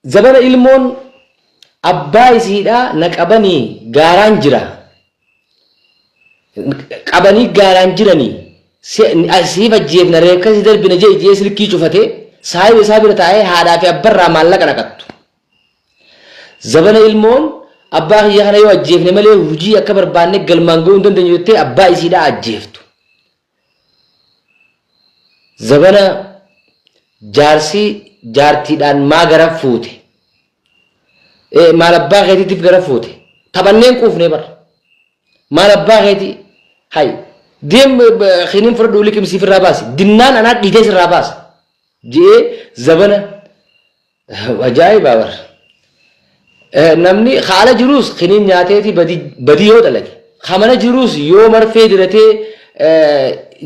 Zabana ilmoon abbaa isiidhaa na qabanii gaaraan jira. Qabanii gaaraan jiranii siif ajjeefna reefka si darbina jee jee silkii cufatee saahiba isaa bira taa'ee haadhaa fi abbarraa maallaqa naqattu. Zabana ilmoon abbaa kiyya kana yoo ajjeefne malee hujii akka barbaanne galmaan ga'uu hin dandeenyu jettee abbaa isiidhaa ajjeeftu. Zabana jaarsi jaartiidhaan maa gara fuute? Maal abbaa keetiitiif gara fuute? Taphanneen quufnee bara. Maal abbaa keetii? Hay deem kiniin fudhadhuu liqimsiif irraa baasi. Dinnaan anaa dhiitee sirraa baasa. Je'ee zabana Ajaa'iba bar. Namni haala jiruus kiniin nyaateeti badii yoo dalage. Ka mana jiruus yoo marfee diratee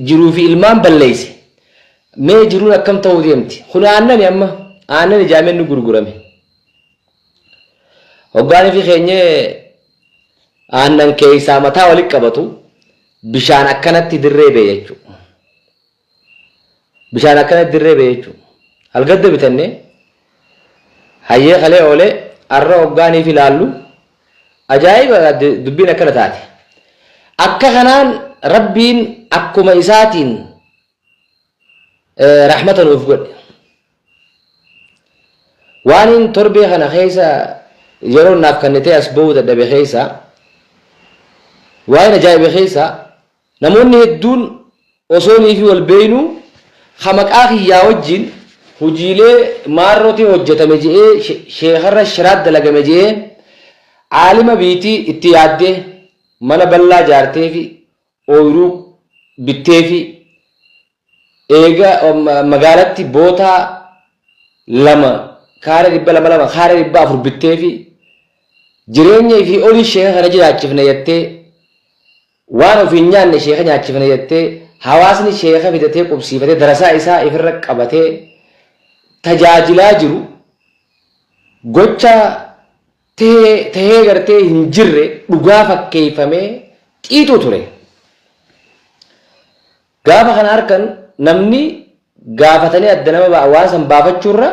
jiruu fi ilmaan balleeyse. Mee jiruun akkam ta'uu deemti? Kun aannani amma. Aannan ijaameen nu gurgurame. Hoggaanii fi keenyee aannan keessaa mataa walitti qabatu bishaan akkanatti dirree ba'e jechuudha. Bishaan akkanatti dirree ba'e jechuudha. Halgadda bitannee hayyee kalee oolee har'a hoggaaniif ilaallu ajaa'iba dubbiin akkana taate. Akka kanaan Rabbiin akkuma isaatiin rahmata nuuf godhe. Waaniin torbee kana keessa yeroo naaf kennitee as ba'uu dadhabe keessa waa'een ajaa'ibe keessa Namoonni hedduun osoo niifi wal beeynuu ka maqaa kiyyaa wajjiin hujiilee maarroti hojjatame je'ee sheekharra shiraat dalagame je'ee aalima biitii itti yaaddee mana ballaa jaarteefi ooyruu bitteefi eega magaalatti bootaa 2 kaaree 200 2 kaaree 400 bitteefi jireenya ifii olii sheekha kana jiraachifna jettee Waan ofii hin nyaanne sheeka nyaachifna jettee hawaasni sheeka fidatee qubsiifatee darasaa isaa ifirra qabatee tajaajilaa jiru gocha tahee gartee hin jirre dhugaa fakkeeffamee xiixuu ture. Gaafa kana arkan namni gaafatanii adda nama ba'a waan san baafachuurra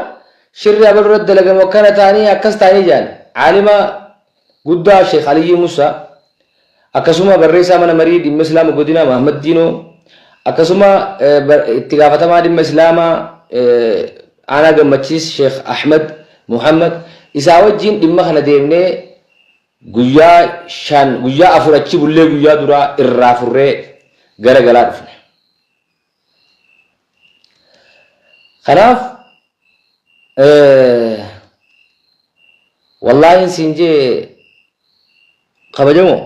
shirri abalu irratti dalagamu akkana ta'anii akkas ta'anii jedhan aalima guddaa Sheekh Aliyyii Musaa akkasuma barreessaa mana marii dhimma Islaama godina Mahammad Diinoo akkasuma itti gaafatamaa dhimma Islaamaa aanaa Gammachiis Sheekh Ahmad Muhammad isaa wajjin dhimma kana deemnee Guyyaa 5, guyyaa 4 achi bullee guyyaa duraa irraa furree gara galaa dhufne. Kanaaf wallaahiin siin jee kabajamoo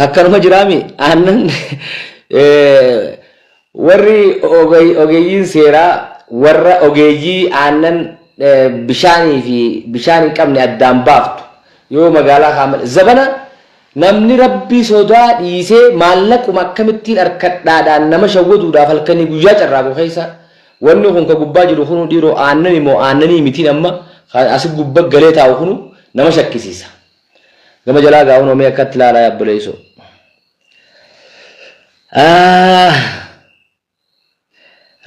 Akkanuma jiraami aannan warri ogeeyyiin seeraa warra ogeeyyii aannan bishaanii fi bishaan hin qabne addaan baaftu yoo magaalaa kaan malee zabana namni rabbi sodaa dhiisee maallaquma akkamittiin arkadhaadhaan nama shawwaduudhaaf halkanii guyyaa carraaqu keessa wanni kun ka gubbaa jiru kunu dhiiroo aannani moo aannanii mitiin amma asi gubba galee taa'u kunu nama shakkisiisa. Gama jalaa gaa hunoo mee akkatti ilaalaa yaa obboleessoo.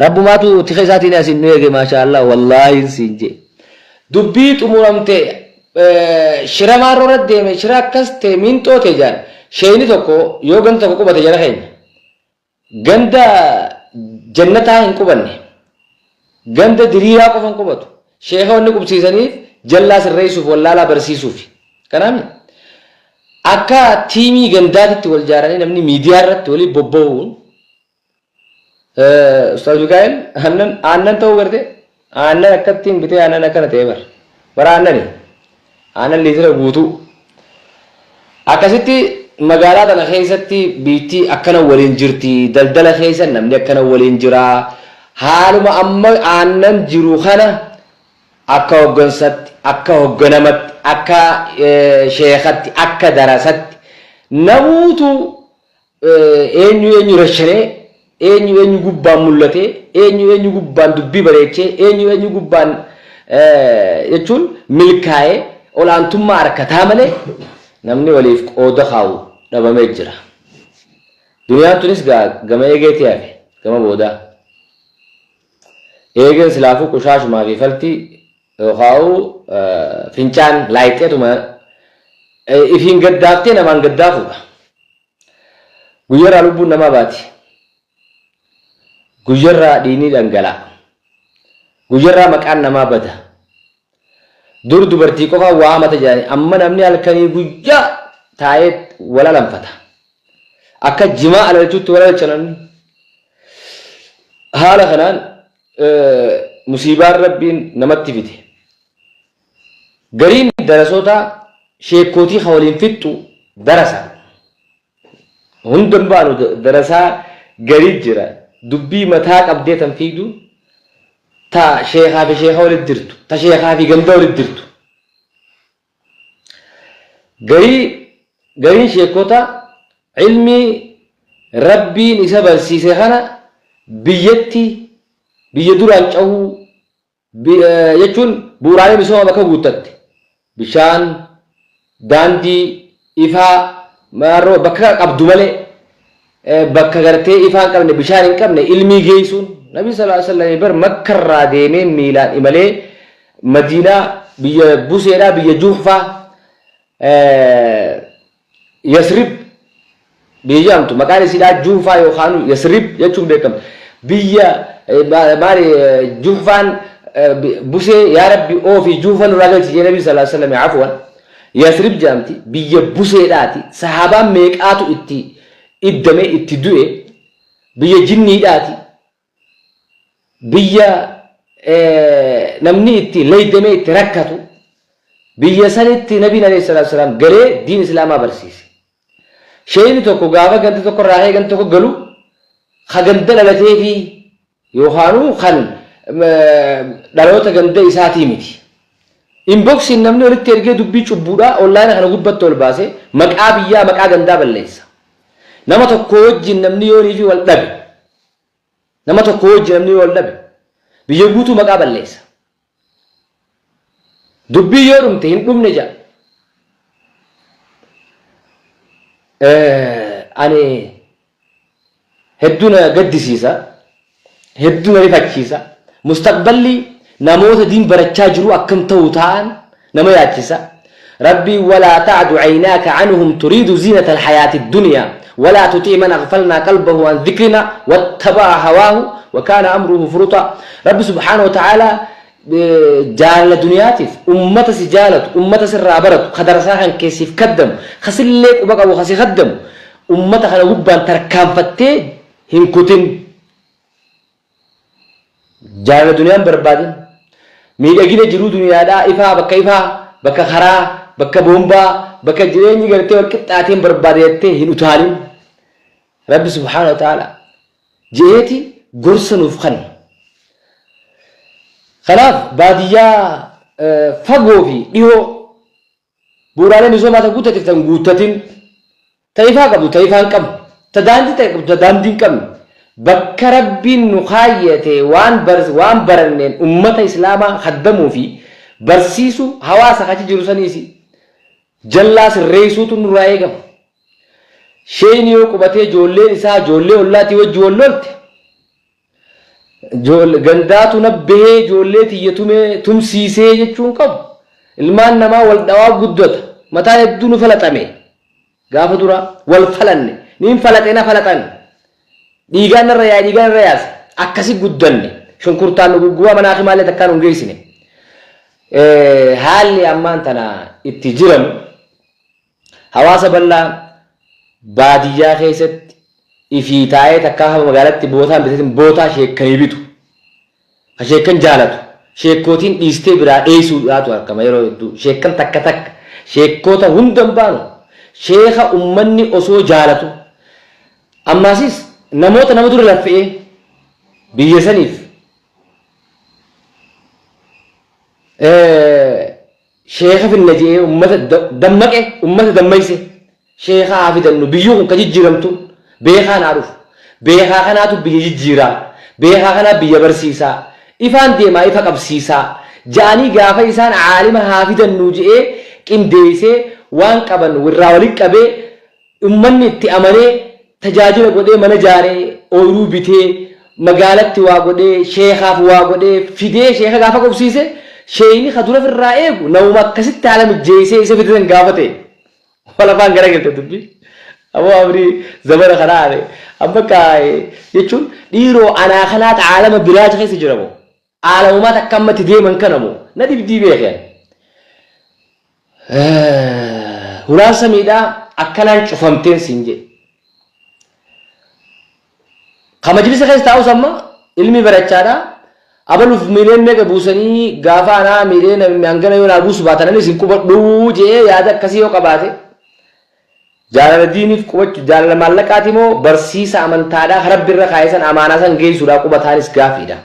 Rabbumaatu tika isaatiin asiin nu eege maashaa Allah wallaahi siin jee. Dubbii xumuramte shira maarroo irra deeme shira akkas ta'e miinxoo ta'e jaan sheeyni tokko yoo ganda tokko qubate jara keenya Ganda jannataa hin qubanne. Ganda diriiraa qofa hin qubatu. Sheekha wanni qubsiisaniif jallaa sirreessuuf wallaalaa barsiisuufi. Kanaami akka tiimii gandaatitti wal jaaranii namni miidiyaa irratti walii bobba'uun Ustaaz Mikaa'el aannan aannan ta'uu garte aannan akkattiin bitee aannan akkana ta'e bar bara aannani Aannan liitira guutuu. Akkasitti magaalaa tana keessatti biittii akkana waliin jirti. Daldala keessa namni akkana waliin jira. Haaluma amma aannan jiru kana akka hoggansatti, akka hogganamatti, akka sheekatti, akka darasatti namuutu Eenyu eenyu rashanee, eenyu eenyu gubbaan mul'atee, eenyu eenyu gubbaan dubbii bareechee, eenyu eenyu gubbaan jechuun milkaa'ee ol'aantummaa arkataa malee namni waliif qooda kaa'u dhabamee jira. Duniyaan tunis gaa gama eegeetii hafe gama boodaa. Eegeen silaafuu qushaashumaa fi falti yookaa'u fincaan laayixeetuma ifiin gaddaaftee namaan gaddaafuudha. Guyyarraa lubbuun namaa baati. Guyyarraa dhiigni dhangala'a. Guyyarraa maqaan namaa bada. Dur dubartii qofaan waa hamata jedhani amma namni halkanii guyyaa taa'ee wal alanfata. Akka jimaa alalchuutti wal alalcha namni. Haala kanaan musiibaan Rabbiin namatti fide. Gariin darasoota sheekkootii ka waliin fixxu darasa. Hunda hin baanu darasaa garii jira. Dubbii mataa qabdee tan fiigdu ta sheekaa fi sheeka walitti dirtu, ta sheekaa fi ganda walitti dirtu. Garii gariin sheekota ilmii Rabbiin isa barsiise kana biyyatti biyya duraan cahuu jechuun bu'uuraalee misoomaa bakka guuttatte bishaan, daandii, ifaa, maarroo bakka qabdu malee bakka gartee ifaa hin qabne bishaan hin qabne ilmii geessuun Nabi sallallahu alaihi wasallam bar Makkarraa deemee miilaan imalee Madiinaa biyya buseedhaa biyya Juhfaa Yasrib biyya jedhamtu maqaan isiidhaa Juhfaa yookaan Yasrib jechuun beekamti. Biyya maali Juhfaan busee yaa Rabbi oofi Juhfa nurraa galchi jee Nabi sallallahu alaihi wasallam afwan Yasrib jedhamti biyya buseedhaati sahaabaan meeqaatu itti iddame itti du'e biyya jinniidhaati biyya namni itti leeydamee itti rakkatu biyya sanitti nabiin alayhi salaatu wasalaam galee diin islaamaa barsiise. Sheeyni tokko gaafa ganda tokko irraa ka'ee ganda tokko galu ka ganda dhalatee fi yookaanuu kan dhaloota ganda isaatii miti. Inboxiin namni walitti ergee dubbii cubbuudhaa onlaayina kana gubbatti ol baasee maqaa biyyaa maqaa gandaa balleessa. Nama tokko wajjin namni yoonii fi wal dhabe Nama tokko wajji namni yoo wal dhabe biyya guutuu maqaa balleessa. Dubbii yoo dhumte hin dhumne jedha. Ani hedduu na gaddisiisa, hedduu na rifachiisa. Mustaqballi namoota diin barachaa jiru akkam ta'u ta'an nama yaachisa. Rabbiin walaa ta'du aynaaka anhum turiidu ziinata alhayaati dduniyaa walaa tuxii man aghfalnaa qalbahu an dhikrinaa wattaba'a hawaahu wa kaana amruhu furuxaa. Rabbi subhaanahu wa ta'aalaa jaalala duniyaatiif ummata si jaalatu, ummata sirraa baratu, ka darasaa kan kee siif kaddamu, ka sillee quba qabu ka si kaddamu, ummata kana gubbaan tarkaanfattee hin kutin. Jaalala duniyaa hin barbaadin. Miidhagina jiruu duniyaadhaa ifaa bakka ifaa, bakka karaa, bakka boombaa, bakka jireenyi gartee wal qixxaateen barbaada jettee hin utaalin. Rabbi subhaanahu wa ta'ala je'eeti gorsa nuuf kanna. Kanaaf baadiyyaa fagoo fi dhihoo Bu'uuraalee misoomaa ta guuttateef ta hin guuttatin, ta ifaa qabdu ta ifaa hin qabne, ta daandii ta qabdu ta daandii hin qabne, bakka Rabbiin nu kaayyate waan waan baranneen ummata Islaamaa khaddamuu fi barsiisuu, hawaasa ka achi jiru saniisi jallaa sirreeysuutu nurraa eegama. Sheeyni yoo qubatee joolleen isaa joollee ollaatii wajji wal lolte, Gandaatu na bahee ijoollee tiyya tumee tumsiisee jechuun qabu. Ilmaan namaa wal dhawaa guddata. Mataan hedduu nu falaxame. Gaafa dura wal falanne. Niin falaxe na falaxan. Dhiigaan narra yaa'e dhiigaan narra yaase. Akkasi guddanne. Shunkurtaan nu guggubaa mana hakimaallee takkaa nu hin geessine. Haalli ammaan tana itti jiramu Hawaasa bal'aa baadiyyaa keessatti ifii taa'ee takkaa hafa magaalatti bootaa hin bitatin bootaa sheekkanii bitu. Ka sheekkan jaalatu. Sheekkootiin dhiistee biraa dheessuudhaatu argama yeroo hedduu. Sheekkan takka takka. Sheekkoota hunda hin baanu. Sheeka ummanni osoo jaalatu. Ammaasis namoota nama dura laffe'ee biyya saniif Sheeka finna je'ee ummata dammaqe, ummata dammayse. Sheeka haa fidannu, biyyi kun ka jijjiiramtuun beekaan haa dhufu. Beekaa kanaatu biyya jijjiiraa, beekaa kanaa biyya barsiisaa, ifaan deemaa ifa qabsiisaa ja'anii gaafa isaan aalima haa fidannuu je'ee qindeeysee waan qaban irraa walitti qabee ummanni itti amanee tajaajila godhee mana jaaree, ooyruu bitee, magaalatti waa godhee sheekaaf waa godhee fidee sheeka gaafa qubsiise sheeyni ka dura firraa eegu namuma akkasitti haala mijjeessee isa fidatan gaafa ta'e. Wal afaan gara galte dubbi. Aboo amrii zamana kanaa ane amma ka jechuun dhiiroo anaa kanaa caalama biraa keessa jira moo aalamumaa takka amma itti deeman kana moo na dhibdii beeke ani. Hulaan samiidhaa akkanaan cufamteen siin jedhe. Ka majlisa keessa taa'us amma ilmi barachaadha. Abaluuf miileen meeqa buusanii gaafa anaa miileen hangana yoo naa buusu baatan anis hin qubadhu je'ee yaada akkasii yoo qabaate jaalala diiniif qubachu jaalala maallaqaati moo barsiisa amantaadhaa ka rabbi irra kaa'e san amaanaa san geessuudhaa qubataanis gaafiidha.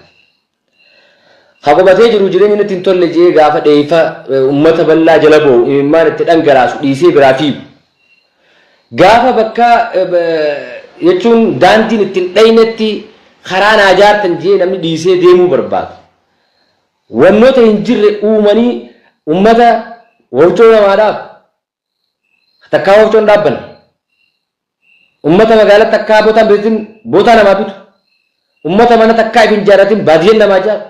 Ka qubatee jiru jireenyi natti hin tolle je'ee gaafa dheeyfa ummata bal'aa jala boo'u imimmaan itti dhangalaasu dhiisee biraa fiigu. Gaafa bakka jechuun daandiin itti hin dhaynetti karaa naa jaartan je'ee namni dhiisee deemuu barbaadu. Wannoota hin jirre uumanii ummata wofcoo namaa dhaabu. Takkaa wofcoo hin dhaabbanne. Ummata magaalatti takkaa bootaa hin bitatin bootaa namaa bitu. Ummata mana takkaa if hin jaarratin baadiyyaan namaa jaaru.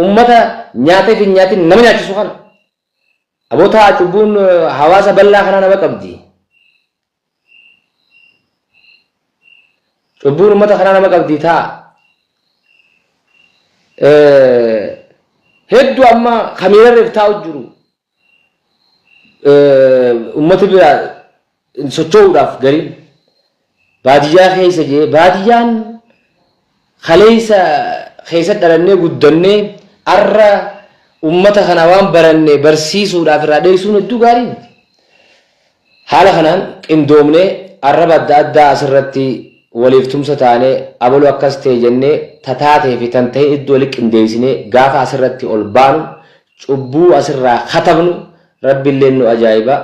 Ummata nyaata if hin nyaatin nama nyaachisu kana. Aboo taa'a cubbuun hawaasa bal'aa kanaa nama qabdi. Cubbuun ummata kanaa nama qabdi taa'a. Hedduu amma kamiirarra if taa'u jiru. Ummata biraa socho'uudhaaf gariin baadiyyaa keessa jee baadiyyaan kaleessa keessa dhalannee guddannee arra ummata kana waan baranne barsiisuudhaaf irraa dheessuun hedduu gaarii miti. Haala kanaan qindoomnee arraba adda addaa asirratti waliif tumsa taanee abalu akkas ta'e jennee tataatee fi tan ta'in iddoo wali qindeessinee gaafa asirratti ol baanu cubbuu asirraa katabnu Rabbilleen nu ajaa'iba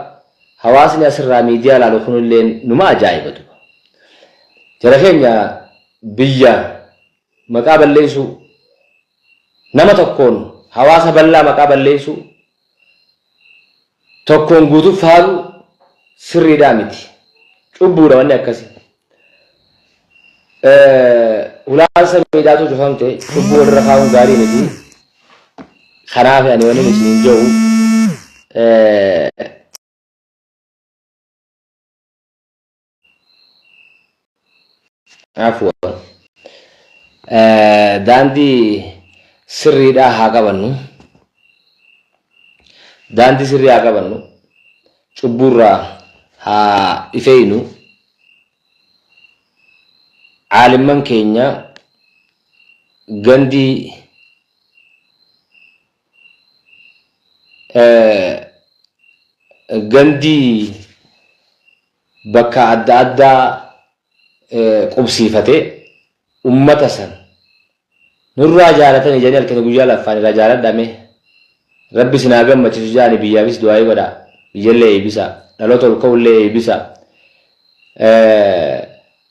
hawaasni asirraa miidiyaa laalu kunilleen numa ajaa'iba duba. Jara keenya biyya maqaa balleessuu nama tokkoon hawaasa bal'aa maqaa balleessuu tokkoon guutuu faalu sirriidhaa miti. Cubbuudha wanni akkasii. Hulaan samiidhaatu cufamte cubbuu walirra kaa'uun gaarii miti. Kanaaf ani wanni isiniin jedhu Afwan. Daandii sirriidhaa haa qabannu. Daandii sirrii haa qabannu. Cubbuurraa haa ifeeynu. Aalimman keenya gandii gandii bakka adda addaa qubsiifate ummata san nurraa jaalatani jedhanii halkanii guyyaa laffaan irraa jaaladhaa mee rabbi isin haa gammachiisu jedhani biyyaafis du'aa'ii godhaa biyyallee eebisaa dhaloota ol ka'ullee eebisaa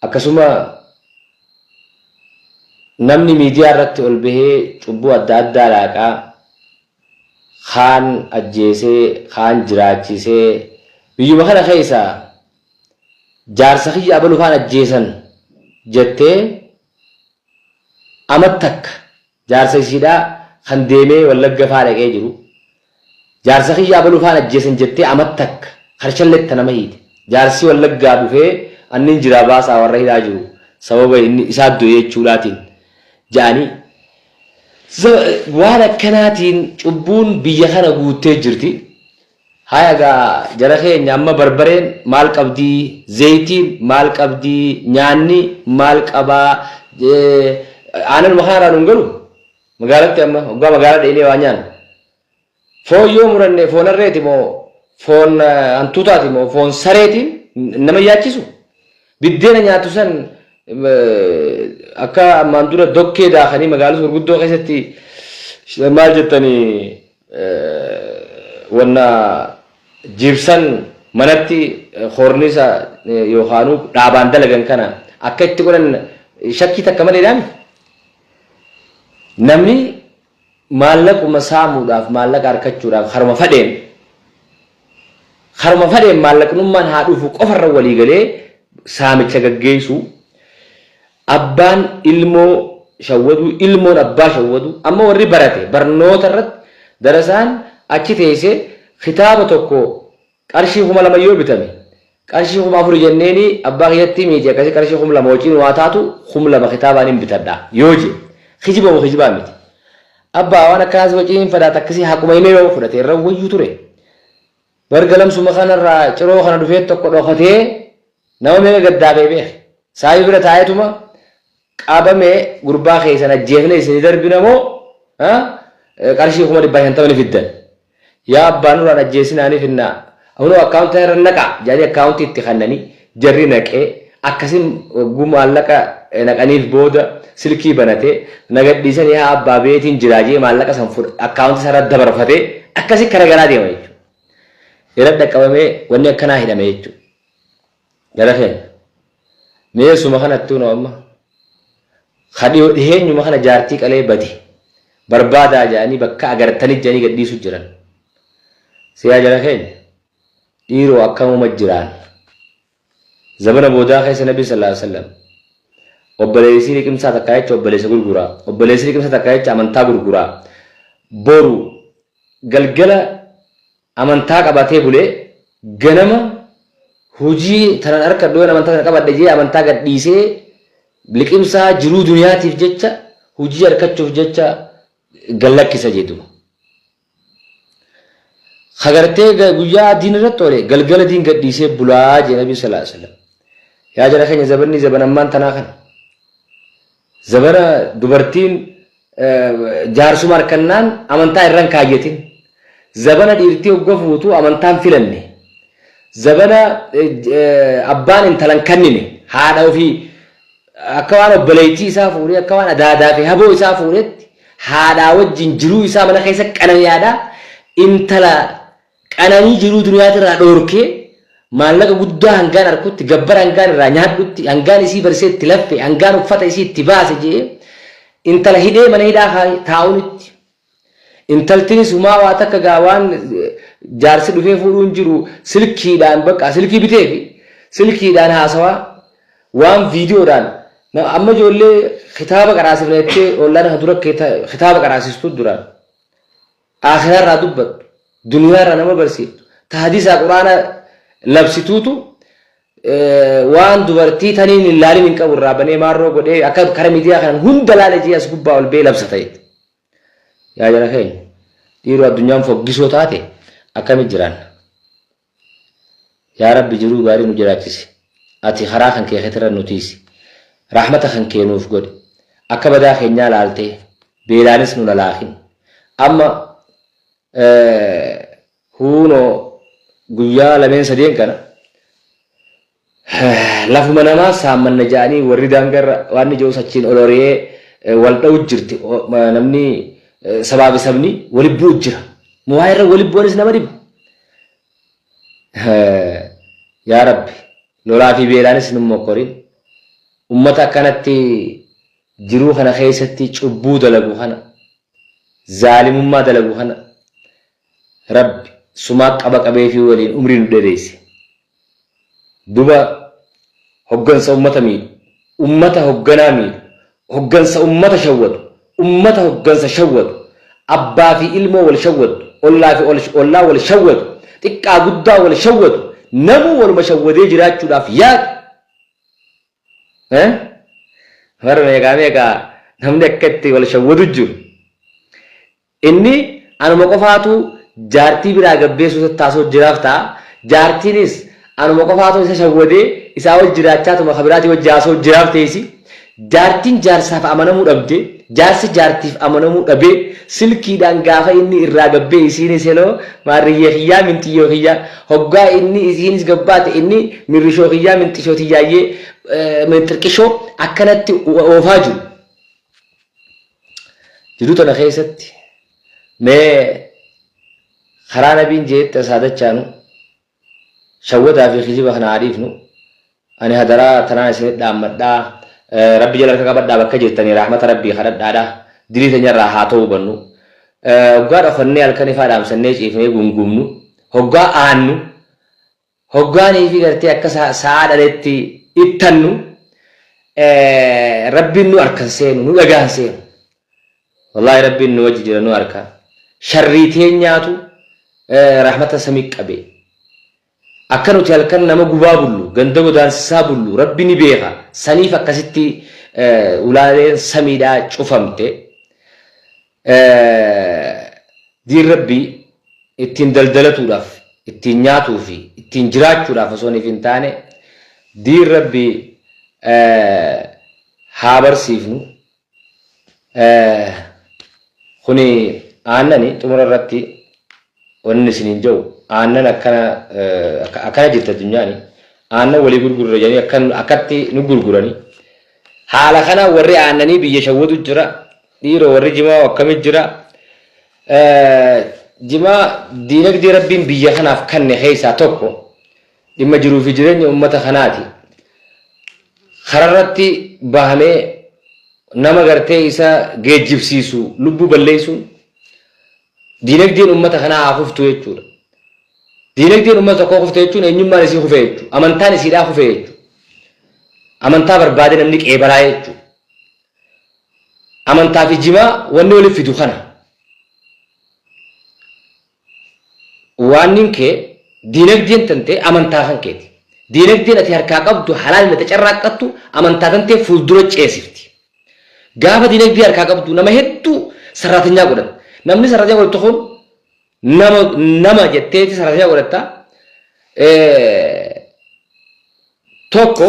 akkasuma namni miidiyaa irratti ol bahee cubbuu adda addaa laaqaa kaan ajjeesee kaan jiraachisee biyyuma kana keessa jaarsa kiyya abalu faan ajjeesan jettee amat takka jaarsa isiidhaa kan deemee wallagga faa dhaqee jiru jaarsa kiyya abalu faan ajjeesan jettee amat takka karshalleetta nama hiite jaarsi wallaggaa dhufee annin jiraa baasaa warra hidhaa jiru sababa inni isaa du'e jechuudhaatiin ja'anii Waan akkanaatiin cubbuun biyya kana guuttee jirti. Haya gaa jara keenya amma barbareen maal qabdii, zeeytiin maal qabdii, nyaanni maal qabaa, aananuma kanarraa nuun galu magaalatti amma hoggaa magaalaa dheenee waa nyaannu. Foon yoo muranne foon harreeti moo foon hantuutaati moo foon sareetiin nama yaachisu? Biddeena nyaatu san akka ammaan dura dokkee daakanii magaalota gurguddoo keessatti maal jettanii wanna jibsan manatti koornisa yookaanuu dhaabaan dalagan kana akka itti godhan shakkii takka maleedhaami. Namni Maallaquma saamuudhaaf, maallaqa arkachuudhaaf karuma fadheen karuma fadheen maallaqnummaan haa dhufu qofarra walii galee saamicha gaggeessuu. Abbaan ilmoo shawwaduu, ilmoon abbaa shawwaduu. Amma warri barate barnoota irratti darasaan achi teessee kitaaba tokko qarshii 2000 yoo bitame, qarshii 4000 jenneeni abbaa kiyyatti miiti, akkasii qarshii 2000 wajjin waa taatu, 2000 kitaabaan hin bitadha yoo je, kijiba moo kijibaa miti? Abbaa, waan akkanaas wajjin hin fadaata, akkasii haquma himee yoo fudhate irra wayyuu ture. Bargalamsuma kanarraa ciroo kana dhufee tokko dhokatee nama meeqa gaddaafee beeke. Saayii bira taa'eetuma qabame, gurbaa keessan ajjeefne isin darbina moo qarshii 150,000 ni fiddan? Yaa abbaa, nurraan ajjeesinaa, ni finnaa. Hunoo akkaawuntii irra naqaa jedhanii akkaawuntii itti kennanii, jarri naqee akkasin hogguu maallaqa naqaniif booda silkii banatee, na gadhiisanii haa abbaa, beetiin jiraa jee, maallaqa san akkaawuntii isaarra dabarfatee akkasi kara garaa deema jechuudha. Irra dhaqqabamee wanni akkanaa hidhame jechuudha. Gara keenya. Meesuma kanattuu nu amma dhiheenyuma kana jaartii qalee bade barbaadaa jedhanii, bakka agartanii jedhanii gadhiisu jiran. Siyaa jara keenya, dhiiroo, akkamuma jiraan? Zabana boodaa keessa Nabi sallallahu alaihi wasallam obboleessi liqimsaa takka jecha obboleessa gurguraa, obboleessi liqimsaa takka jecha amantaa gurguraa, boru galgala amantaa qabatee bulee ganama hojii tanan harkadhu yoon amantaa tana qabadhe jee amantaa gadhiisee liqimsaa jiruu duniyaatiif jecha, hojii harkachuuf jecha gallakkisa jedhuma. Kagartee guyyaa diin irratti oole galgala diin gadhiisee bulaa jee Nabi sallallahu alaihi wasallam. Yaa jara keenya, zabanni zaban ammaan tanaa kana. Zabana dubartiin jaarsuma harkannaan amantaa irran kaayyatin. Zabana dhiirtii hogga fuutu amantaan filanne. Zabana abbaan intalan kannine, haadha ofii akka waan obboleettii isaa fuudhee, akka waan adaadaa fi haboo isaa fuudhetti haadhaa wajjin jiruu isaa mana keessa qanani'aadha. Intala qananii jiruu duniyaatirraa dhoorkee, maallaqa guddaa hangaan harkutti, gabbara hangaan irraa nyaadhutti, hangaan isii barsee itti laffe, hangaan uffata isii itti baase jee intala hidhee mana hidhaa taa'uunitti. Intaltinis humaa waa takka gaa waan jaarsi dhufee fuudhuun jiru, silkiidhaan bakka silkii bitee fi silkiidhaan haasawaa waan viidiyoodhaan. Amma ijoollee kitaaba qaraasifna jettee ollaan kan dura kitaaba qaraasistu, duraan akhiraarraa dubbattu, duniyaarraa nama barsiiftu, ta hadiisaa quraana labsituutu waan dubartii taniin hin laalin hin qabu irraa banee maarroo godhee akka kara miidiyaa kanaan hunda laale jee as gubbaa ol bee labsata jechuudha. Yaa jara keenya, dhiiroo, addunyaan foggisoo taate, akkamitti jiraanna? Yaa Rabbi, jiruu gaarii nu jiraachisi. Ati karaa kan kee keetirra nu tiisi. Rahmata kan kee nuuf godhi. Akka badaa keenyaa laaltee beelaanis nu lalaakin. Amma huunoo guyyaa lameen sadeen kana lafuma namaa saammanna ja'anii warri daangarra waan inni jedhus achiin ol ori'ee wal dha'u jirti. Namni sabaa fi sabni wali bu'u jira. Waa irra wali bu'anis nama dhibu. Yaa Rabbi, lolaa fi beelaanis nu mokkorin. Ummata akkanatti jiruu kana keessatti cubbuu dalagu kana, zaalimummaa dalagu kana, Rabbi sumaa qaba qabee fi waliin umrii nu dheereyse. Duba hoggansa ummata miidhu, ummata hogganaa miidhu, hoggansa ummata shawwadu, ummata hoggansa shawwadu, abbaa fi ilmoo wal shawwadu, ollaa fi ollaa wal shawwadu, xiqqaa guddaa wal shawwadu, namuu waluma shawwadee jiraachuudhaaf yaadu. Bara meeqaa meeqaa namni akka itti wal shawwadu jiru. Inni anuma qofaatu jaartii biraa gabbeessuu tattaasoo jiraaf ta'a. Jaartiinis anuma qofaatu isa shawwadee isaa wajji jiraachaatuma ka biraatii wajji haasoo jiraaf teessi. Jaartiin jaarsaaf amanamuu dhabde, jaarsi jaartiif amanamuu dhabee, silkiidhaan gaafa inni irraa gabbee isiinis heloo maarriyyee kiyyaa, minxiyyoo kiyyaa, hoggaa inni isiinis gabbaate inni mirrishoo kiyyaa, minxishoo tiyyaayyee, minxirqishoo akkanatti oofaa jiru. Jiruu tana keessatti mee karaa nabiin jeetti asaadachaanu shawwadaa fi kijiba kana haa dhiifnu. Ani hadaraa tanaan isinit dhaammadhaa. Rabbi jala harka qabadhaa, bakka jirtanii rahmata Rabbii kadhadhaadha. Dilii teenyarraa haa ta'uu bannu. Hoggaa dhokannee halkan ifaa dhaamsannee ciifnee gungumnu. Hoggaa aannu. Hoggaanii fi gartee akka sa'aa dhaletti ittannu. Rabbiin nu arkan seenu, nu dhagahan seenu. Wallaahi Rabbiin nu wajji jira nu arka. Sharrii teenyaatu rahmata samii qabe. Akka nuti halkan nama gubaa bullu, ganda godaansisaa bullu Rabbi ni beeka. Saniif akkasitti ulaaleen samiidhaa cufamte. Diin Rabbii ittiin daldalatuudhaaf, ittiin nyaatuu fi ittiin jiraachuudhaaf osoo hin taane diin Rabbii haa barsiifnu. Kuni aannani xumura irratti wanni isiniin jedhu aannan akkana akkana jirti addunyaani aannan walii gurgurra jedhanii akkan akkatti nu gurgurani haala kana warri aannanii biyya shawwatu jira dhiiroo warri jimaa akkami jira jimaa diinagdee rabbiin biyya kanaaf kanne keessaa tokko dhimma jiruu fi jireenya ummata kanaati. Kararratti bahamee nama gartee isa geejjibsiisu lubbuu balleessuun diinagdeen ummata kanaa haa kuftu jechuudha. Diinagdeen ummata tokkoo kufte jechuun eenyummaan isii kufe jechuudha. Amantaan isiidhaa kufe jechuudha. Amantaa barbaade namni qeebalaa jechuudha. Amantaa fi jimaa wanni walitti fidu kana. Waannin kee diinagdeen tantee amantaa kan keeti. Diinagdeen ati harkaa qabdu halaalin ati carraaqqattu amantaa tantee fuuldura ceesifti. Gaafa diinagdee harkaa qabdu nama hedduu sarraatanyaa godhatta. Namni sarraatanyaa godhattu kun nama nama jetteeti sarraatanyaa godhatta. Tokko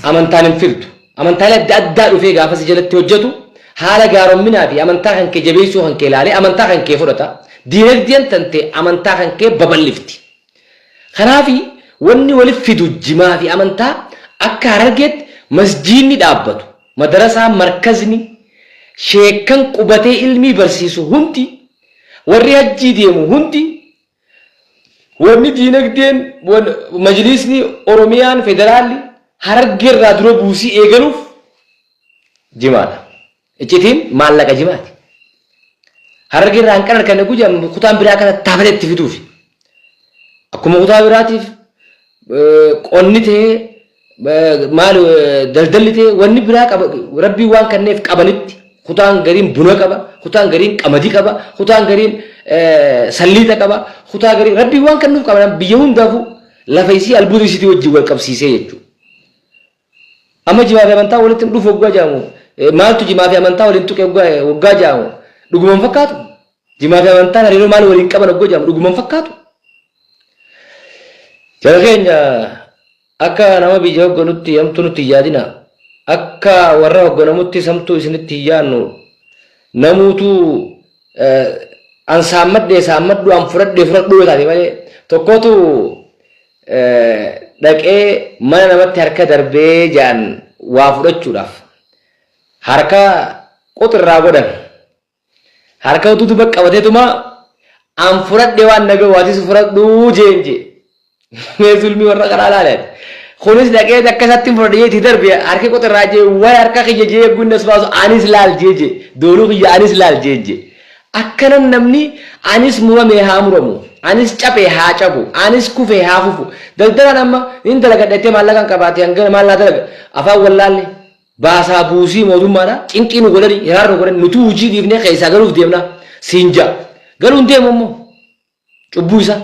amantaan hin filtu. Amantaalee adda addaa dhufee gaafa si jalatti hojjetu haala gaaromminaa fi amantaa kan kee jabeessuu kan kee ilaalee amantaa kan kee fudhata. Diinagdeen tantee amantaa kan kee babal'ifti. Kanaafi wanni wali fidu jimaa fi amantaa akka Harargeetti masjiinni dhaabbatu, madarasaan, markazni, sheekkan qubatee ilmii barsiisu hundi, warri hajjii deemu hundi Wanni diinagdeen majliisni Oromiyaan federaalli Harargee irraa dura buusii eegaluuf jimaadha. Iccitiin maallaqa jimaati. Harargee irraa hanqina arganne guyyaa kutaan biraa akka tattaafatee itti fiduufi. Akkuma kutaa biraatiif qonni ta'ee maal daldalli ta'e wanni biraa qaba rabbiin waan kanneef qabanitti kutaan gariin buna qaba kutaan gariin qamadii qaba kutaan gariin salliixa qaba kutaa gariin rabbiin waan kennuuf qaba biyya hundaafuu lafa isii albuuda isiitii wajjin wal qabsiisee jechuudha. Amma jimaa fi amantaa walitti hin dhufu waggaa jedhamu maaltu jimaa fi amantaa waliin tuqe waggaa jedhamu dhuguma hin fakkaatu. Jimaa fi amantaan hariiroo maal waliin qaban waggaa jedhamu dhuguma hin fakkaatu. Jara keenya akka nama biyya hogganutti hamtuu nutti hin yaadina. Akka warra hogganamuttis hamtuu isinitti hin yaadnu. Namuutu an saammadhee saammadhu an fudhadhee fudhadhu yoo taate malee tokkotu dhaqee mana namatti harka darbee jaan waa fudhachuudhaaf harka quxirraa godhan. Harka utuu duba qabateetuma an fudhadhe waan na gahu atis fudhadhu jeen jee. Mee zulmii warra karaa laale ati. Kunis dhaqee akka isaatti hin fudhadhe jee itti darbe harki qoxirraa jee wayi harka kiyya jee eeguu inni as baasu anis laal jee jee dooluu kiyya anis laal jee jee. Akkanan namni anis murame haa muramu anis cabe haa cabu anis kufe haa kufu daldalaan amma nin dalagadha jettee maallaqa hin qabaate hangana maal naa dalaga afaan wallaalle Baasaa buusii mootummaadha cinqii nu godhani hiraar nu godhani nutuu hujii dhiifnee keessaa galuuf deemna siin ja'a. Galuu hin deemu immoo cubbuu isaa.